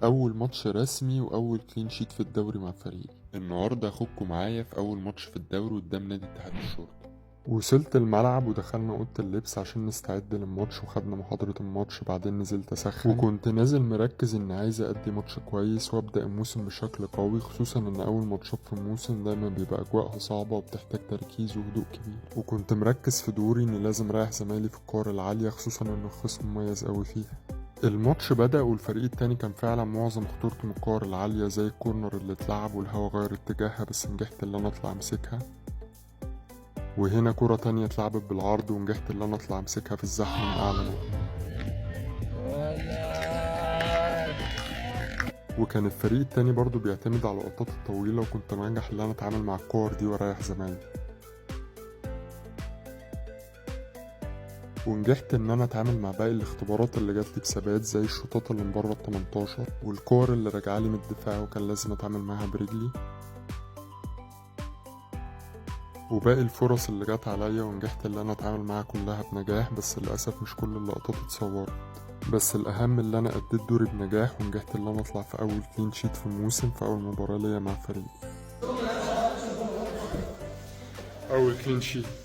اول ماتش رسمي واول clean sheet في الدوري مع فريقي. النهارده هاخدكم معايا في اول ماتش في الدوري قدام نادي اتحاد الشرطه. وصلت الملعب ودخلنا اوضة اللبس عشان نستعد للماتش، وخدنا محاضرة الماتش. بعدين نزلت اسخن، وكنت نازل مركز ان عايز ادي ماتش كويس وابدا الموسم بشكل قوي، خصوصا ان اول ماتشات في الموسم دايما بيبقى اجواءها صعبة وبتحتاج تركيز وهدوء كبير. وكنت مركز في دوري اني لازم اريح زمايلي في الكور العاليه، خصوصا ان الخصم مميز قوي فيها. الماتش بدأ والفريق التاني كان فعلا معظم خطورته من الكور العالية، زي ال corner اللي اتلعب والهوا غير اتجاهها، بس نجحت اللي انا اطلع امسكها. وهنا كرة تانية اتلعبت بالعرض ونجحت اللي انا اطلع امسكها في الزحمة من اعلى نقطة. وكان الفريق التاني برضو بيعتمد على اللقطات الطويلة، وكنت بنجح اللي انا اتعامل مع الكور دي واريح زمايلي. ونجحت ان انا اتعامل مع باقي الاختبارات اللي جاتلي بثبات، زي الشوطات اللي من بره ال 18 والكور اللي راجعالي من الدفاع وكان لازم اتعامل معاها برجلي، وباقي الفرص اللي جت عليا ونجحت اللي انا اتعامل معاها كلها بنجاح. بس للاسف مش كل اللقطات اتصورت، بس الاهم اللي انا اديت دوري بنجاح ونجحت اللي انا اطلع في اول clean sheet في الموسم في اول مباراة ليا مع فريق. اول clean sheet.